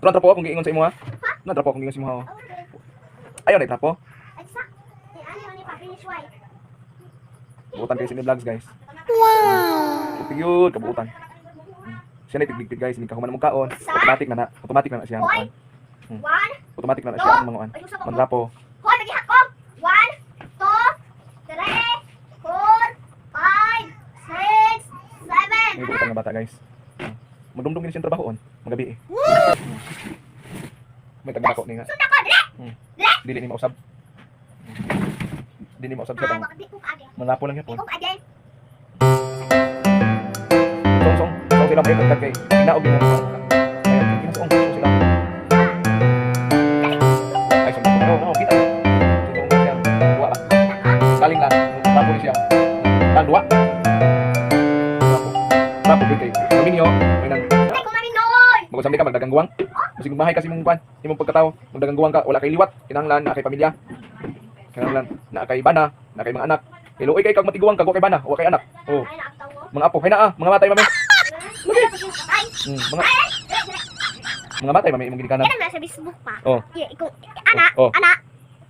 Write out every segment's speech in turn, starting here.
Pero ang trapo akong giingon sa imo ha. Na trapo akong giingon sa imo ha. Ayaw na trapo. Ay, sa. Eh, ano ni pa finish white. Buutan kayo sa vlogs, guys. Wow. Yun, kabuutan. Siya na tigligpit, guys, hindi ka human mo kaon. Automatic na na. Automatic na na siya ang kuan. One, Automatic na na siya ang manguan. ay, usa pa ko. Mandrapo. Hoy, nagihakop. 1, 2, 3, 4, 5, 6, 7. May buutan nga bata, guys. Magdumdum gini siyang trabaho on. Magabi eh. May tagbako ni nga. Sunda ko, dili. Dili ni mausab. Dili mausab siya Ah, bang. wag di ko kaagi. Mandrapo lang Di yapon. ko kaagi. Song song song sila may pagkat kay inaog ni. Ayun, kinasuong song sila. Ay, song. No, no, kita. Song siya. Dua ba? Galing lang. Trapo ni siya. Tang dua. Trapo. Trapo gud kay. Kaminyo, may nang Ay, ko maminoy. Magusam ka magdagang guwang. Basig mahay kasi mong kwan, imong pagkatao, magdagang guwang ka, wala kay liwat, kinahanglan naa kay pamilya. Kinahanglan naa kay bana, naa kay mga anak. Kay luoy kay kag matiguang kag wa kay bana, wa kay anak. Oh, Ay, naaktaw mo. mga apo, hay naa, mga matay mami. Lagi. Mga mga matay mami imong ginikanan. Kanang nasa Facebook pa. Oh. Iya, kung ana, Oh. ana,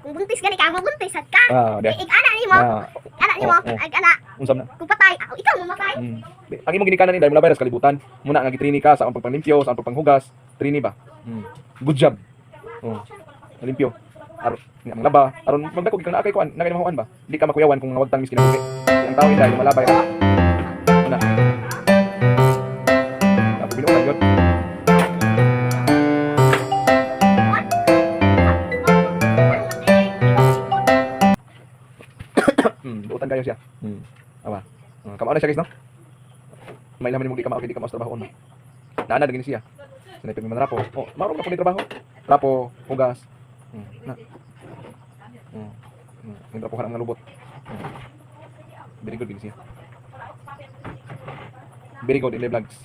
kung buntis gani ka, mabuntis sad ka. Ah, di. Ig ana nimo, Ah, ana nimo, Oh. ag ana, unsam na. kung patay, ako ikaw mamatay. Ang imong ginikanan ni dahil mula virus kalibutan. Muna nga gitrini ka sa ang pagpanglimpyo, sa ang pagpanghugas, trini ba? Good job. Oh. Limpyo. Aron nga mga laba, aron magdako gid kang naa kay kuan, naa kay mahuan ba? Di ka makuyawan kung nga wagtang miskin ang buhi. Ang tao inday lumalabay ra. Muna. Apo binuotan yun. Buotan kayo siya. Awa. Kamao na siya, guys, no? May laman mo di kamao kay di kamao sa trabaho no. Naana gini siya. Sanay pa man rapo. Oh, maron na po ni trabaho. Rapo, hugas. Na. Yung trapohan ang nalubot. Very good gini siya. Very good in the vlogs.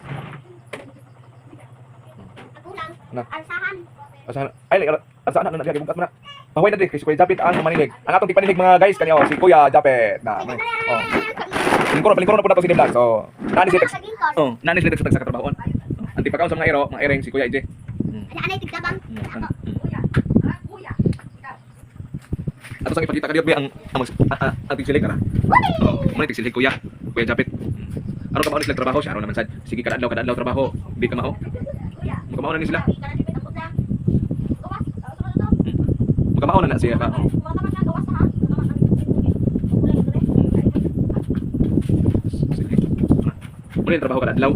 Ako lang. Na. Alsahan. Asahan, ay, like, asahan na na siya, kay bugkat mo na. Pahuway na diri kay si Kuya Japit ang manilig. Ang atong tigpanilig, mga guys, kani oh, si Kuya Japit. Na, may, oh. Lingkuro, palingkuro na po nato si Vlog. So, nani si Tex. Oh, nani si Tex sa katrabahoon. Ang tipakaon sa mga ero, mga ereng si Kuya EJ. Ana anay tigtabang. Ako. Ato sang ipakita kadiyot ang ang ang tigsilig ara. Oh, mo ni tigsilig kuya, Kuya Japit. Aron ka mao ni sila trabaho siya aron naman sad. Sige kada adlaw kada adlaw trabaho, di ka mao. Mukamao na ni sila. Mukamao na na siya ka. Sige. Mo ni trabaho kada adlaw.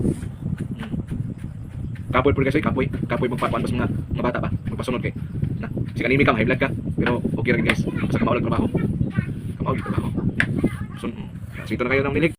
Kapoy pud kasi kapoy, kapoy magpakuan pas mga mga bata ba, magpasunod kay. Na, si kanimi ka high blood ka, pero okay ra gid, guys. Basta kamao lang trabaho. Kamao gyud trabaho. So, so ito na kayo ng nilig.